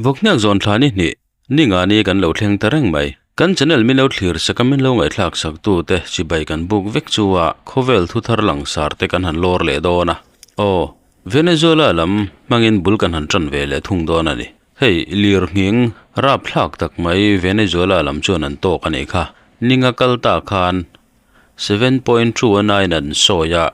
Vawkhniak zawn thla ni hnih, ni nga ni kan lo thleng ta reng mai. Kan channel min lo thlir sak a min lo ngaihthlak sak tu te chibai kan buk vek chu a khawvel thu thar langsar te kan han lawr leh dawn a. Aw, Venezuela lam hmangin bul kan han tan ve leh thung dawn a ni. Hei, lir nghing rapthlak tak mai Venezuela lam chuan an tawk a nih kha. Ninga kal ta khan 7.2 a nine an sawi a,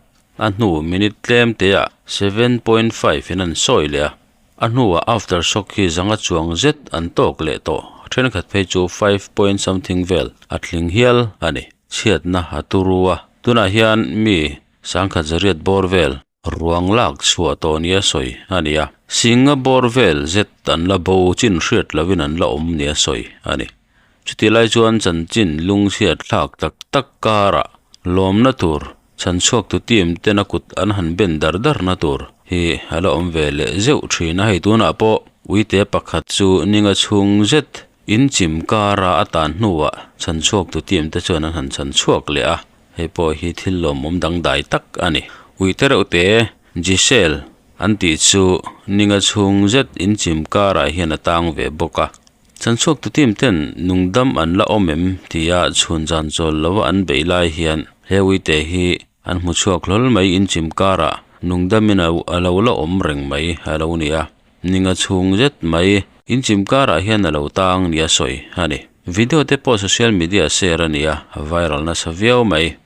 a hnu minute tlem te ah 7.5 in an sawi leh a. A hnuah after shock hi zanga chuang zet an tawk leh tawh, thenkhat phei chu five point something vel a tling hial a ni. Chhiatna a turu a, tunah hian mi sangkhat zariat bawr vel ruang lak chhuah tawh nia sawi a ni a, singa bawr vel zet an la bo chin hriat lovin an la awm nia sawi a ni. Chutih lai chuan chanchin lungchhiat thlak tak tak karah lawmna tur Chhanchhuaktu team tena kut an han ben dar darna tur hi a la awm ve leh zeuh thin a, hei tunah pawh uite pakhat chu ninga chhung zet in chim kara a tan hnuah chhanchhuaktu team te chuan an han chhanchhuak leh a, hei pawh hi thil lawmawm dangdai tak a ni. Uite reuh te Giselle an tih chu ninga chhung zet in chim karah hian a tang ve bawk a. Chanchhuaktu team ten nungdam an la awm em tia chhun zan chawl lova an beih lai hian he uite hi an hmu chhuak hlawl mai inchim karah nungdamin a lo la awm reng mai a lo ni a, ninga chhung zet mai inchim karah hian a lo tang nia sawi a ni. Video te pawh social media share a ni a, a viral nasa viau mai.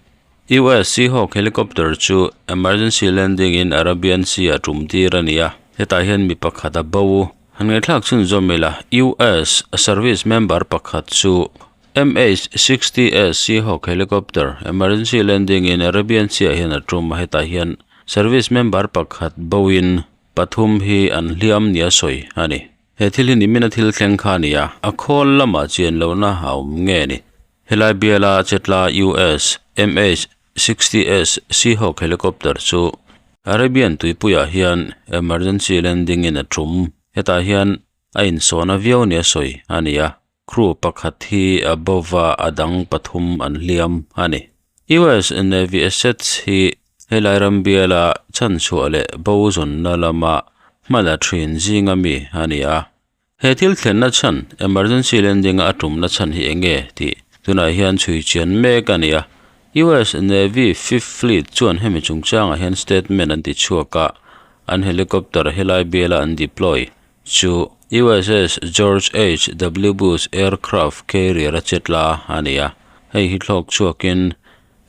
US Seahawk helicopter chu emergency landing in Arabian Sea ah tum tir a ni a, hetah hian mi pakhat a bo. Han ngaihthlak chhunzawm ila, US service member pakhat chu MH-60S Seahawk helicopter emergency landing in Arabian Sea ah hian a tum a, hetah hian service member pakhat bo in pathum hi an hliam nia sawi a ni. He thil hi nimin a thil thleng kha a ni a, a khawl lamah chian lohna a awm nge ni? Helai biala chetla US MH-60S Seahawk helicopter chu Arabian tuipuiah hian emergency landing in a tum. Hetah hian a insawhna viau nia sawi a ni a, crew pakhat hi a bova a dang pathum an hliam a ni. US Navy assets hi helai ram biala chhanchhuah leh bo zawnna lama hmala thin zinga mi a ni a. He thil thlenna chhan, emergency landing a tumna chhan hi eng nge tih tunah hian chhui chian mek a ni a. US Navy Fifth Fleet chuan hemi chungchangah hian statement an ti chhuak a, an helicopter helai biala an deploy chu USS George HW Bush aircraft carrier a chetla a ni a. Hei hi thlawk chhuakin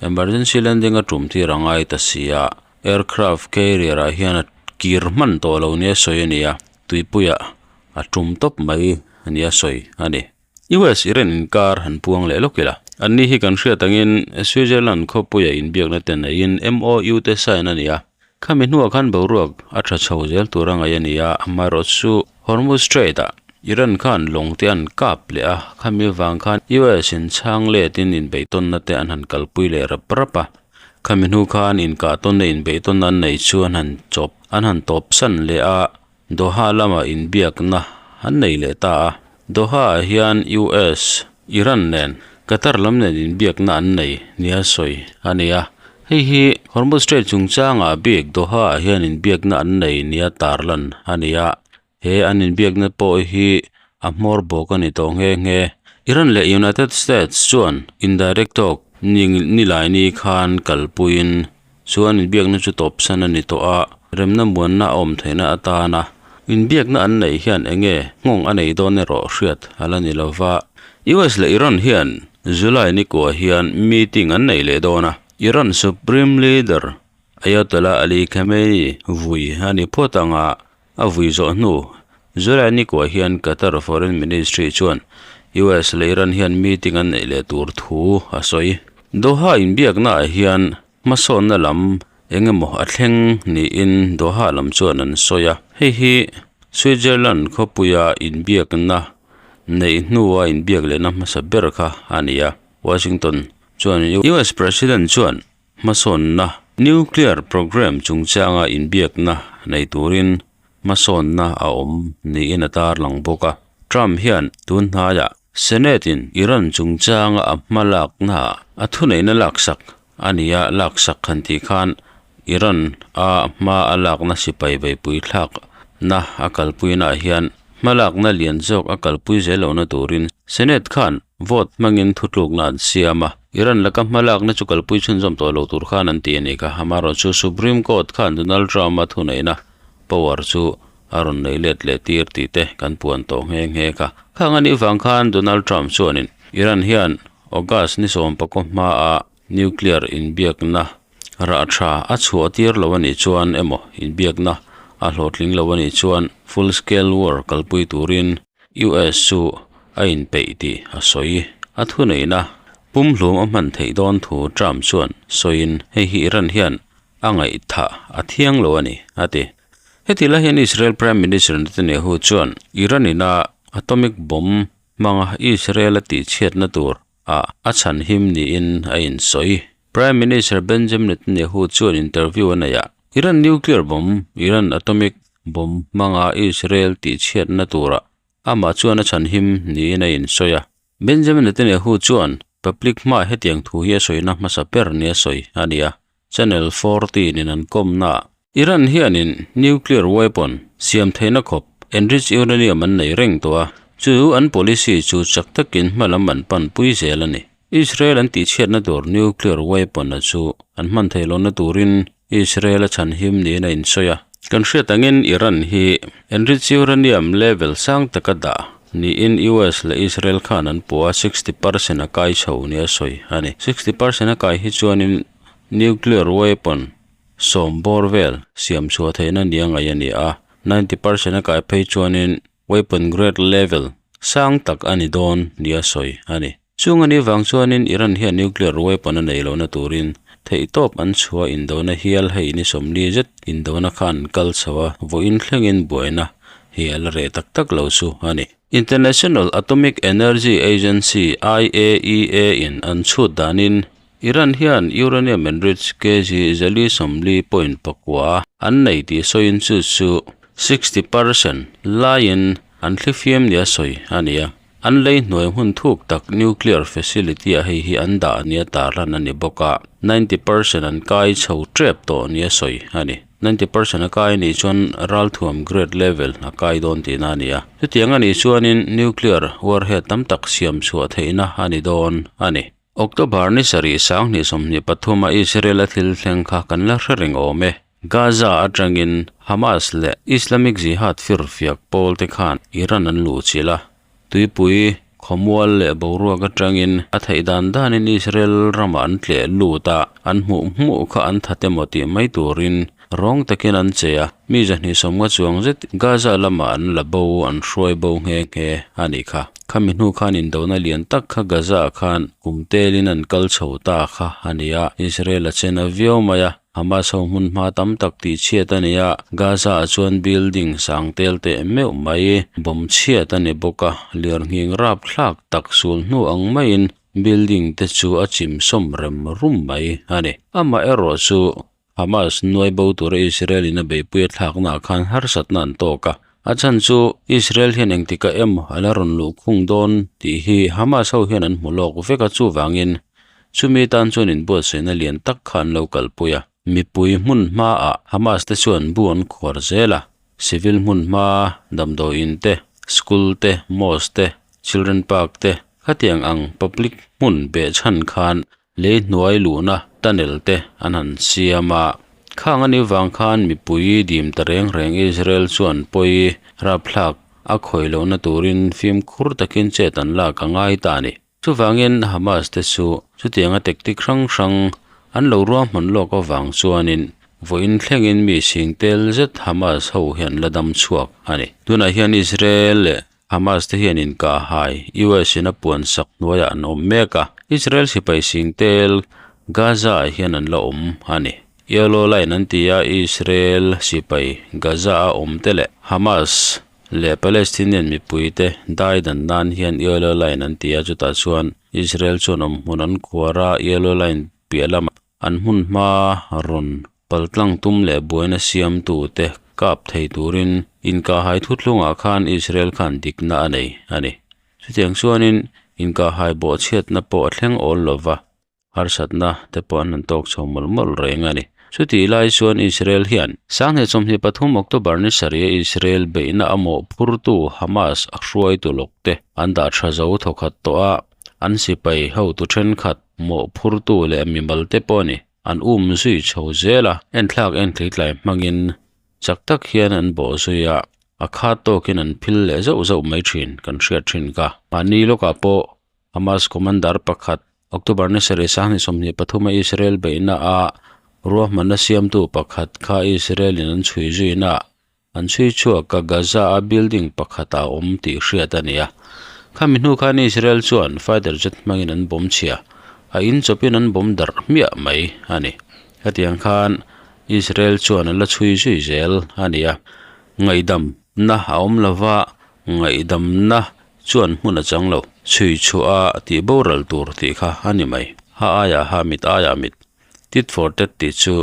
emergency landing a tum tir a ngai ta si a, aircraft carrier ah hian a kir hman tawh lo nia sawi a ni a. Tuipuiah a tum tawp mai a nia sawi a ni. US Iran inkar han puang leh lawk ila. Anni hi kan hriat angin Switzerland khawpuia inbiakna te neiin MOU te sign a ni a. Khami hnuah khan boruak a tha chho zel tur a ngaih a ni a, amaherawhchu Hormuz Strait-ah Iran khan lawng te an kap leh a, khami vang khan US in chhang letin inbeihtawnna te an han kalpui leh rap rap a. Khami hnu khan inkahtawnna inbeihtawnna an nei chu an han chawp an han tawpsan leh a, Doha lama inbiakna an nei leh ta a. Doha ah hian US, Iran nen Qatar lam nen inbiakna an nei nia sawi a ni a. Hei hi Hormuz Strait chungchangah bik Doha ah hian inbiakna an nei nia tarlan a ni a. He an inbiakna pawh hi a hmawr bawk a ni tawh nghe nghe. Iran leh United States chuan indirect talk ni laini khan kalpuiin chu an inbiakna chu tawpsan a ni tawh a, remna muanna a awm theihna atana inbiakna an neih hian eng nge nghawng a nei dawn erawh hriat a la ni lova. US leh Iran hian July ni kuah hian meeting an nei leh dawn a, Iran Supreme Leader Ayatollah Ali Khamenei vui a ni phawt ang a, A vui zawh hnu, July ni kuah hian Qatar Foreign Ministry chuan US leh Iran hian meeting an neih leh tur thu a sawi. Doha inbiaknaah hian hmasawnna lam eng emaw a thleng niin Doha lam chuan an sawi a. Hei hi Switzerland khawpuia inbiakna neih hnua inbiak lehna hmasa ber kha a ni a. Washington chuan US President chuan Hmasawnna, Nuclear program chungchanga inbiakna nei turin hmasawnna a awm niin a tarlang bawk a. Trump hian tun hnaiah Senate-in Iran chungchanga a hma laknaah a thuneihna laksak a ni a, laksak han tih khan Iran a hma a lakna sipai beihpui thlakna a kalpuinaah hian Hmalakna lian zawk a kalpui zel lohna turin Senate khan vote hmangin thutlukna an siam a, Iran laka hmalakna chu kalpui chhunzawm tawh lo tur khan an ti a ni kha. Amaherawhchu Supreme Court khan Donald Trump-a thuneihna, power, chu a rawn nei let leh tir tih te kan puan tawh nghe nghe kha. Khang a nih vang khan Donald Trump chuanin Iran hian August ni sawmpakaw hmaa Nuclear inbiakna rah tha a chhuah tir lo a nih chuan emaw inbiakna a hlawhtling lo a nih chuan full scale war kalpui turin US chu a inpeih tih a sawi. A thuneihna pumhlum a hman theih dawn thu Trump chuan sawiin hei hi Iran hian a ngaihthah a thiang lo a ni, a ti. Heti lai hian Israel Prime Minister Netanyahu chuan Iran ina atomic bomb hmanga Israel a tihchhiatna tur ah a chhanhim niin a insawi. Prime Minister Benjamin Netanyahu chuan interview a neih ah Iran nuclear bomb, Iran atomic bomb hmanga Israel tihchhiatna turah amah chuan a chhanhim niin a insawi a. Benjamin Netanyahu chuan public hmaah hetiang thu hi a sawina hmasa ber nia sawi a ni a. Channel 14 in an kawmnaah Iran hianin nuclear weapon siam theihna khawp enriched uranium an nei reng tawh a, chu an policy chu chak takin hmalam an panpui zel a ni. Israel an tihchhiatna tur nuclear weapon a chu an hman theih lohna turin Israel a chhanhim niin a insawi a. Kan hriat angin Iran hi enriched uranium level sang taka dah niin US leh Israel khan an puh a, 60 percent a kai chho nia sawi a ni. 60 percent a kai hi chuanin nuclear weapon Sawm bawr vel siam chhuah theihna nia ngaih a ni a, 90 percent a kai phei chuanin weapon grade level sang tak a ni dawn nia sawi a ni. Chung a nih vang chuanin Iran hian nuclear weapon a nei lohna turin theihtawp an chhuah indona hial hei ni 40 zet indona kha an kal chho a, vawiin thlengin buaina hi a la reh tak tak lo chu a ni. International Atomic Energy Agency, IAEA, in an chhut danin Iran hian uranium enriched kg 440.9 an nei tih sawiin chu chu 60 percent laiin an thlifiam nia sawi a ni a. An lei hnuai hmun thuk tak nuclear facility ah hei hi an dah nia tarlan a ni bawk a, 90 percent an kai chho tep tawh nia sawi a ni. 90 percent a kai anih chuan ralthuam grade level a kai dawn tihna a ni a. Chutiang anih chuanin nuclear warhead tam tak siam chhuah theihna a ni dawn a ni. October ni sarih 2023 a Israel a thil thleng kha kan la hre reng awm e. Gaza atangin Hamas leh Islamic Jihad firfiak pawl te khan Iran an luh chilh a. Tuipui, khawmual leh boruak atangin a theih dan danin Israel ramah an tleh lut a, an hmuh hmuh kha an that emaw tih mai turin rawng takin an che a. Mi 250 chuang zet Gaza lamah an la bo, an hruai bo nghe nghe a nih kha. Khami hnu khan indona lian tak kha Gaza ah khan kum telin an kal chho ta kha a ni a, Israel a chen a viau mai a, Hamas ho hmun hma tam tak tih chhiat a ni a, Gaza ah chuan building sang tel teh meuh mai bawm chhiat a ni bawk a, lirnghing rapthlak tak sul hnu ang maiin building te chu a chim sawm rem rum mai a ni. Amaherawh chu Hamas nuai bo tura Israel in a beihpui a thlaknaah khan harsatna an tawk a. A chhan chu Israel hian engtikah emaw a la rawn luh khung dawn tih hi Hamas ho hian an hmu lawk vek a, chuvangin chumi tan chuan inbuatsaihna lian tak kha an lo kalpui a. Mipui hmun hmaah Hamas te chuan bu an khuar zel a, civil hmun hma, damdawiin te, school te, mosque te, children park te, khatiang ang public hmun behchhan khan Lei hnuai luhna tunnel te an han siam a, khang a nih vang khan mipui dim ta reng reng Israel chuan pawi rapthlak a khawih lohna turin fimkhur takin chet an lak a ngai ta a ni. Chuvangin Hamas te chu chutianga tactic hrang hrang an lo ruahman lawk avang chuanin vawiin thlengin mi sing tel zet Hamas ho hian la dam chhuak a ni. Tunah hian Israel leh Hamas te hian inkahhai US in a puan sak hnuaiah an awm mek a, Israel sipai sing tel Gaza ah hian an la awm a ni. Yellow Line an ti a, Israel sipai Gaza a awm te leh Hamas leh Palestinian mipui te dai dan nan hian Yellow Line an ti a, chutah chuan Israel chuan awmhmun an khuar a, Yellow Line piah lamah An hmun hma rawn paltlang tum leh buaina siamtu te kap thei turin inkahhai thuthlungah khan Israel khan dikna a nei a ni. Chutiang chuanin inkahhai bawhchhiatna pawh a thleng awl lova, harsatna te pawh an han tawk chho mawlh mawlh reng a ni. Chutih lai chuan Israel hian Sanghnih 23 October ni sarih a Israel beihna a mawhphurtu Hamas a hruaitu lawk te an dah tha zo thawkhat tawh a, an sipai hotu thenkhat mawhphurtu leh mimal te pawh a ni. An um zui chho zel a, enthlak enthli tlai hmangin chak tak hian an bawh zui a, a khat tawkin an phil leh zauh zauh mai thin kan hriat thin ka. Mahni lawkah pawh Hamas commander pakhat October ni sarih sanghnih 23 a Israel beihna a ruahmanna siamtu pakhat kha Israel in an chhui zuina an chhui chhuak a Gaza a building pakhat ah a awm tih hriat a ni a. Khami hnu khan Israel chuan fighter jet hmangin an bomb chhia a in chawpin an bomb darh hmiah mai a ni. Hetiang khan Israel chuan an la chhui zui zel a ni a. Ngaihdamna a awm lova ngaihdamna chuan hmun a chang lo. Chhui chhuah a tih boral tur tih kha a ni mai. Ha aiah ha mit aiah mit. Tit for tat tih chu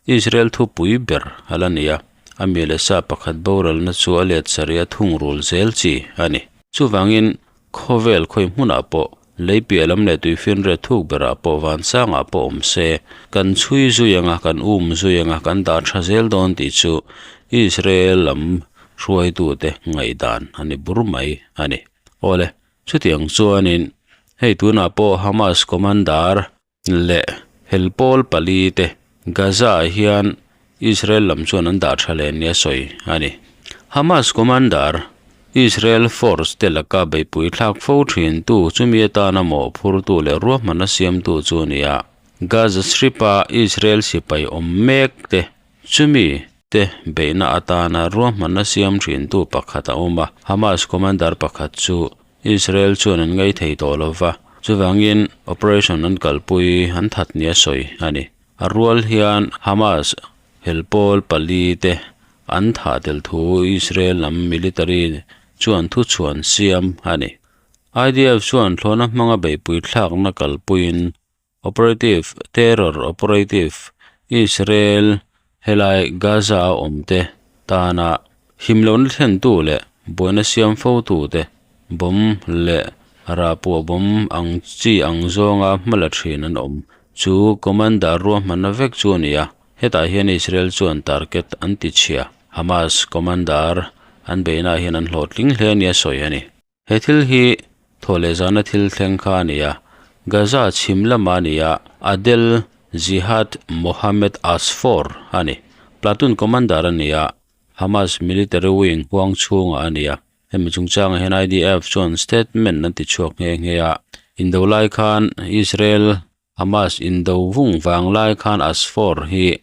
Israel thupui ber a la ni a, a mi leh sa pakhat boralna chu a let sarih a thungrul zel chi a ni. Chuvangin khawvel khawi hmunah pawh lei piah lam leh tuifinriat thuk berah pawh vansangah pawh awm se, kan chhui zui anga kan um zui anga kan dah tha zel dawn tih chu Israel lam hruaitute ngaihdan a ni bur mai a ni. Awle, chutiang chuanin hei tunah pawh Hamas commander leh helpawl pali te Gaza ah hian Israel lam chuan an dah tha leh nia sawi a ni. Hamas commander Israel force te laka beihpui thlak fo thin tu chumi atana mawhphurtu leh ruahmanna siamtu chu a ni a, Gaza Strip a Israel sipai awm mek te chumi te beihna atana ruahmanna siam thin tu pakhat a awm a, Hamas commander pakhat chu Israel chuan an ngei thei tawh lo va, chuvangin operation an kalpui an that nia sawi a ni. A rual hian Hamas helpawl pali te an thah tel thu Israel lam military chuan thuchhuan siam a ni. IDF chuan thlawhna hmanga beihpui thlakna kalpuiin Operative Terror Operative Israel helai Gaza a awm te tana himlohna thlentu leh buaina siam fotu te bomb leh rahpuah bomb ang chi ang zawnga hmala thin an awm chu commander ruahmanna vek chu a ni a, hetah hian Israel chuan target an ti chhia Hamas commander an beihnaah hian an hlawhtling hle nia sawi a ni. He thil hi thaw leh zana thil thleng kha a ni a, Gaza chhim lama a ni a, Adel Jihad Mohammed Asfour a ni. Platoon commander a ni a, Hamas military wing huang chhungah a ni a. Hemi chungchangah hian IDF chuan statement an ti chhuak nghe nghe a, indo lai khan Israel Hamas indo vung vang lai khan Asfour hi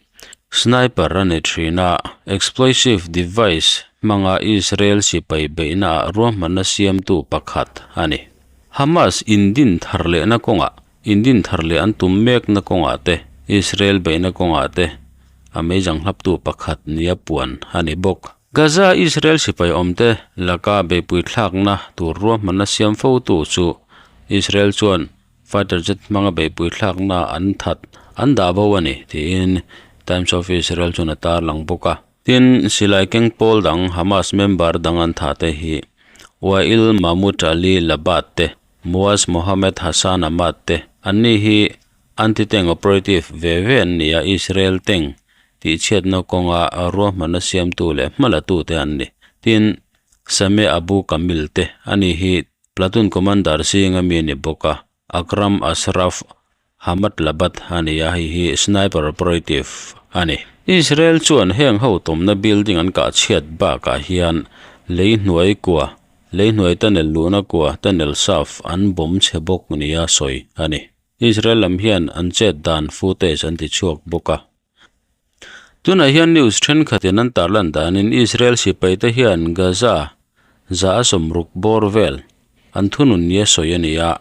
sniper a ni thin a, explosive device hmanga Israel sipai beihnaah ruahmanna siamtu pakhat a ni. Hamas indin thar lehna kawngah, indin thar leh an tum mekna kawngah te, Israel beihna kawngah te a meizang hlaptu pakhat nia puan a ni bawk. Gaza Israel sipai awmte laka beihpui thlakna tur ruahmanna siam fotu chu Israel chuan Fighter jet hmanga beihpui thlakna an that an dah bo a ni tiin Times of Israel chuan a tarlang bawk a. Tin, silai keng pawl dang Hamas member dang an thah te hi Wail Mahmoud Ali Labad te, Muaz Mohammed Hassan Ahmad te, anni hi anti-tank operative ve ve an ni a, Israel tank tihchhiatna kawnga ruahmanna siamtu leh hmalatu te an ni. Tin, Sameh Abu Kamil te, ani hi Platoon Commander zinga mi a ni bawk a, Akram Ashraf Hamad Labad a ni a, hei hi sniper operative a ni. Israel chuan heng ho tawmna building an kah chhiat bakah hian lei hnuai kua, lei hnuai tunnel luhna kua, tunnel shaft, an bomb chhe bawk nia sawi a ni. Israel lam hian an chet dan footage an ti chhuak bawk a. Tunah hian news thenkhatin an tarlan danin Israel sipaite hian Gaza za a sawmruk bawr vel an thunun nia sawi a ni a.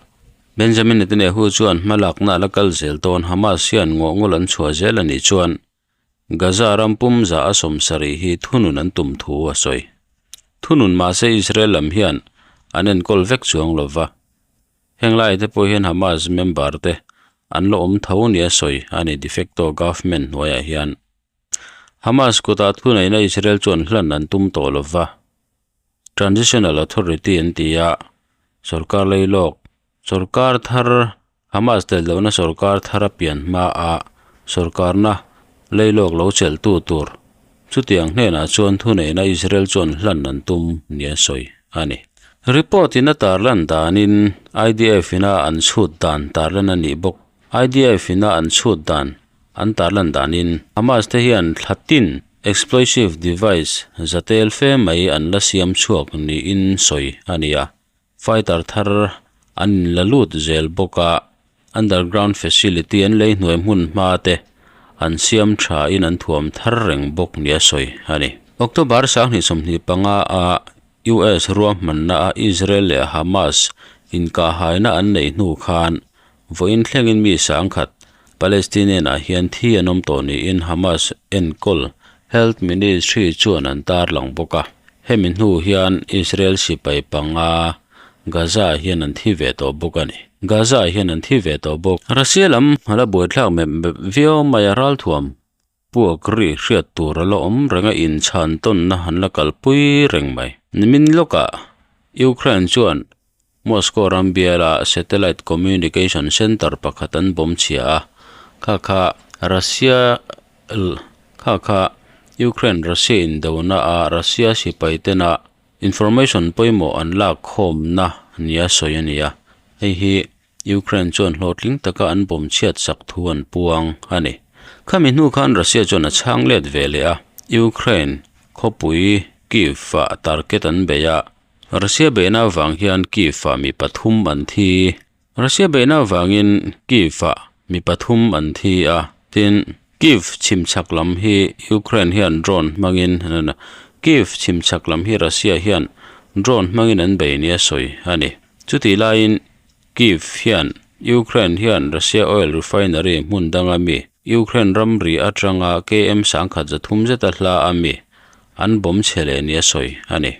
Benjamin Netanyahu chuan hmalakna a la kal zel dawn Hamas hian ngawhngawlh an chhuah zel a nih chuan Gaza ram pum za a sawmsarih hi thunun an tum thu a sawi. Thunun mahse Israel lam hian an enkawl vek chuang lova. Heng lai te pawh hian Hamas member te an la awm tho nia sawi a ni de facto government hnuaiah hian. Hamas kutah thuneihna Israel chuan hlan an tum tawh lo va, Transitional Authority an ti a, sorkar leilawk, sorkar thar, Hamas tel lohna sorkar thar a pian hmaah sorkarna. Leilawk lo chelhtu tur chutiang hnenah chuan thuneihna Israel chuan hlan an tum nia sawi a ni. Report in a tarlan danin IDF ina an chhut dan tarlan a nih bawk. IDF ina an chhut dan an tarlan danin Hamas te hian thla tin explosive device za tel fe mai an la siam chhuak niin sawi a ni a. Fighter thar an inla lut zel bawk a, underground facility an lei hnuai hmun hma te an siam tha in an thuam thar reng bawk nia sawi a ni. October 2025 a US ruahmanna a Israel leh Hamas inkahhaina an neih hnu khan vawiin thlengin mi sangkhat Palestinian ah hian thi an awm tawh niin Hamas enkawl Health Ministry chuan an tarlang bawk a. Hemi hnu hian Israel sipai panga Gaza ah hian an thi ve tawh bawk a ni. Gaza ah hian an thi ve tawh bawk. Russia lam a la buaithlak mep mep viau mai a ralthuam puak ri hriat tur a la awm reng a inchhan tawnna an la kalpui reng mai. Nimin lawkah Ukraine chuan Moscow ram biala satellite communication center pakhat an bawm chhia a, kha kha Russia kha kha Ukraine Russia indona a Russia sipai tena information pawimawh an lak khawmna nia sawi a ni a, hei hi Ukraine chuan hlawhtling taka an bawm chhiat sak thu an puang a ni. Khami hnu khan Russia chuan a chhang let ve leh a, Ukraine khawpui Kyiv ah target an bei a, Russia beihna avang hian Kyiv-ah mi pathum an thi. Russia beihna avangin Kyiv-ah mi pathum an thi a, tin, Kyiv chhimchhak lam hi Ukraine hian drone hmangin Kyiv chhimchhak lam hi Russia hian drone hmangin an bei nia sawi a ni. Chutih laiin Kyiv hian Ukraine hian Russia oil refinery hmun danga mi Ukraine ramri atanga km sangkhat zathum zeta hla a mi an bawm chhe leh nia sawi a ni.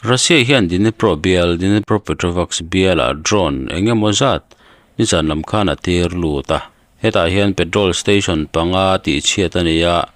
Russia hian Dnipro bial, Dnipropetrovsk bialah drone eng emaw zat nizan lam khan a tir lut a. Hetah hian petrol station panga tih chhiat a ni a,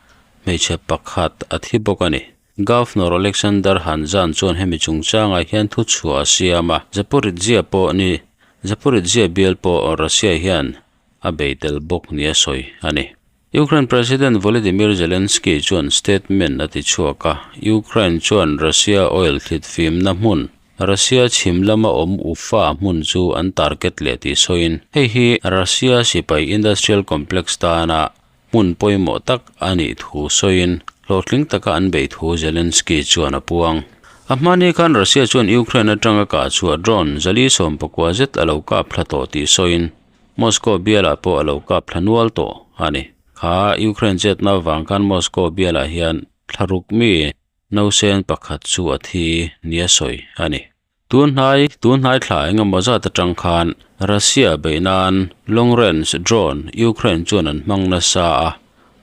hmeichhe pakhat a thi bawk a ni. Governor Alexander Hanzan chuan hemi chungchangah hian thu chhuah a siam a, Zaporizhzhia pawh ni Zaporizhzhia bial pawh Russia hian a bei tel bawk nia sawi a ni. Ukraine President Volodymyr Zelensky chuan statement a ti chhuak a, Ukraine chuan Russia oil thlit fimna hmun, Russia chhim lama awm Ufa hmun chu an target leh tih sawiin, hei hi Russia sipai industrial complex tana hmun pawimawh tak a nih thu sawiin hlawhtling taka an beih thu Zelensky chuan a puang. A hmani khan Russia chuan Ukraine atanga kah chhuah drone zali sawmpakua zet a lo kap thla tawh tih sawiin, Moscow bialah pawh a lo kap thla nual tawh a ni. Kha Ukraine chetna avang khan Moscow bialah hian thlaruk mi nausen pakhat chu a thi nia sawi a ni. Tun hnai tun hnai thla engemaw zat atang khan Russia beih nan long range drone Ukraine chuan an hmang nasa a,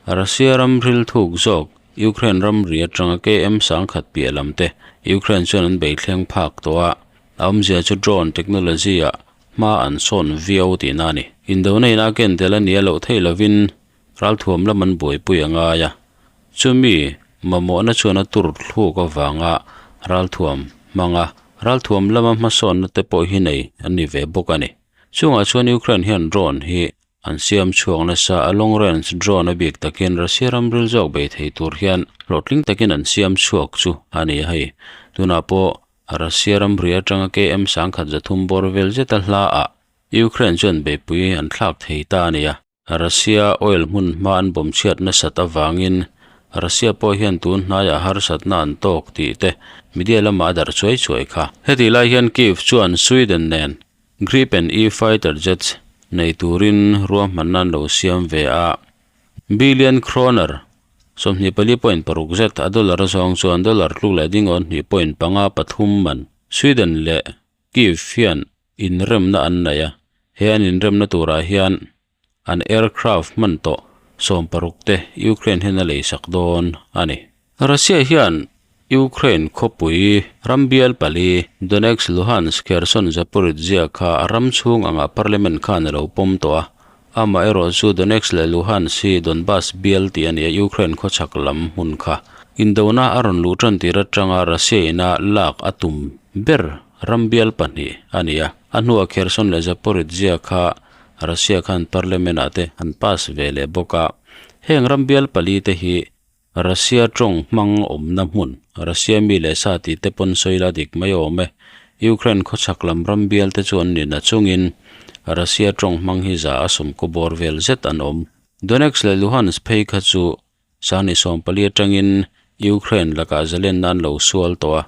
Russia ram ril thuk zawk Ukraine ramri atanga KM sangkhat piah lam te Ukraine chuan an bei thleng phak tawh a, a awmzia chu drone technology ah Hma an sawn viau tihna a ni. Indona in a ken tel a nia loh theih lovin ralthuam lam an buaipui a ngai a. Chumi mamawhna chuan a tur thluk avanga ralthuam hmang a, ralthuam lama hmasawnna te pawh hi nei an ni ve bawk a ni. Chungah chuan Ukraine hian drone hi an siam chhuak nasa a, long range drone a bik takin Russia ram ril zawk bei thei tur hian hlawhtling takin an siam chhuak chu a ni a hei. Tunah pawh Russia ramri atanga KM sangkhat zathum bawr vel zeta hla ah Ukraine chuan beihpui an thlak thei ta a ni a. Russia oil hmun hma an bawm chhiat nasat avangin Russia pawh hian tun hnaiah harsatna an tawk tih te media lamah a darh chuai chuai kha. Hetih lai hian Kyiv chuan Sweden nen Gripen E fighter jets nei turin ruahmanna an lo siam ve a. Billion kroner, 24.6 zet a dollar zawng chuan dollar tluk leh dingawn hnih point panga pathum man Sweden leh Kyiv hian inremna an nei a, he an inremna turah hian an aircraft hman tawh 16 te Ukraine hian a leisak dawn a ni. Russia hian Ukraine khawpui ram bial pali Donetsk, Luhansk, Kherson, Zaporizhzhia kha a ram chhung angah parliament khan a lo pawm tawh a, Amaherawh chu Donetsk leh Luhansk hi Donbas bial tih a ni a, Ukraine khawchhak lam hmun kha indona a rawn luh tan tir atanga Russia ina lak a tum ber ram bial pahnih a ni a. A hnuah Kherson leh Zaporizhzhia kha Russia khan parliament ah te an pass ve leh bawk a. Heng ram bial palite hi Russia tawng hmang awmna hmun, Russia mi leh sa tih te pawn sawi la dik mai awm e. Ukraine khawchhak lam ram bial te chu an ni na chungin Russia tawng hmang hi za a sawm kaw bawr vel zet an awm. Donetsk leh Luhansk phei kha chu Sani 14 atangin Ukraine lakah zalenna an lo sual tawh a,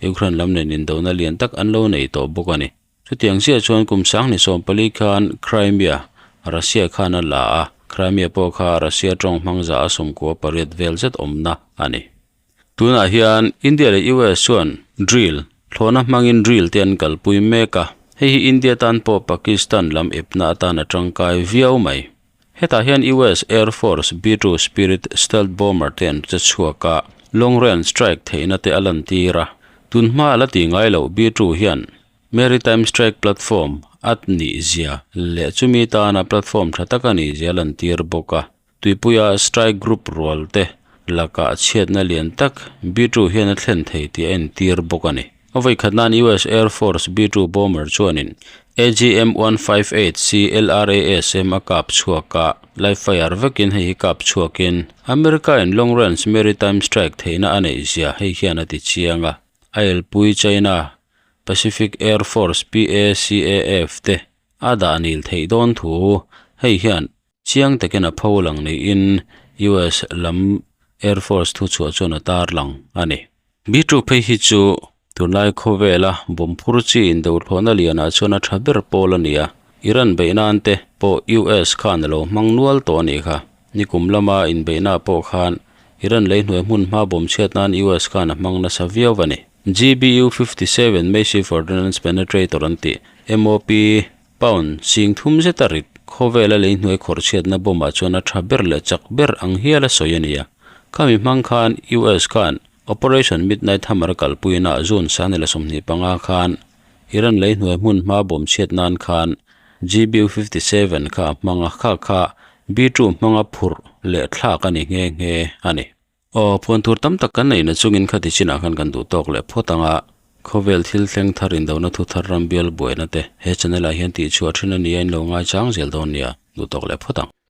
Ukraine lam nen indona lian tak an lo nei tawh bawk a ni. Chutiang chiah chuan kum 2014 khan Crimea, Russia khan a la a, Crimea pawh kha Russia tawng hmang 98 vel zet awmna a ni. Tunah hian India leh US chuan drill, thlawhna hmangin drill te an kalpui mek a, hei hi India tan pawh Pakistan lam epna atan a tangkai viau mai. Hetah hian US Air Force B-2 Spirit stealth bomber te an che chhuak a, long range strike theihna te a lantir a. Tunhma a la ti ngai loh B-2 hian Maritime Strike Platform a nih zia leh chumi tana platform tha tak a nih zia a lantir bawk a. Tuipuia strike group rual te lakah chhiatna lian tak B-2 hian a thlen thei tih a entir bawk a ni. A vawi khat nan US Air Force B-2 bomber chuanin AGM 158 C LRASM a kap chhuak a, live fire vekin hei hi kap chhuakin America in long range maritime strike theihna a neih zia hei hian a ti chiang a. A elpui China Pacific Air Force PACAF te a dah nil theih dawn thu hei hian Chiang takin a pho lang niin US lam Air Force thuchhuah chuan a tar lang a ni. B-2 phei hi chu tunlai khawvela bomb phur chi indothlawhna lianah chuan a tha ber pawl a ni a, Iran beih nan te pawh US khan a lo hmang nual tawh a nih kha. Nikum lama inbeihna pawh khan Iran lei hnuai hmun hma bomb chhiat nan US khan a hmang nasa viau a ni. GBU-57 Massive Ordnance Penetrator an tih, MOP, Pound 30,000 zeta rit khawvela lei hnuai khawrh chhiatna bomb-ah chuan a tha ber leh chak ber ang hial a sawi a ni a. Khami hmang khan US khan Operation Midnight Hammer a kalpuina June 2025 khan Iran lei hnuai hmun hma bomb chhiat nan khan GBU-57 kha a hmang a, kha kha B-2 hmanga phurh leh thlak a ni nghe nghe a ni. Aw, phuan tur tam tak kan neihna chungin khati chinah khan kan duh tawk leh phawt ang a, khawvel thil thleng thar indona thu thar ram bial buaina te he channel ah hian tihchhuah thin a nia in lo ngaichang zel dawn nia, duh tawk leh phawt ang.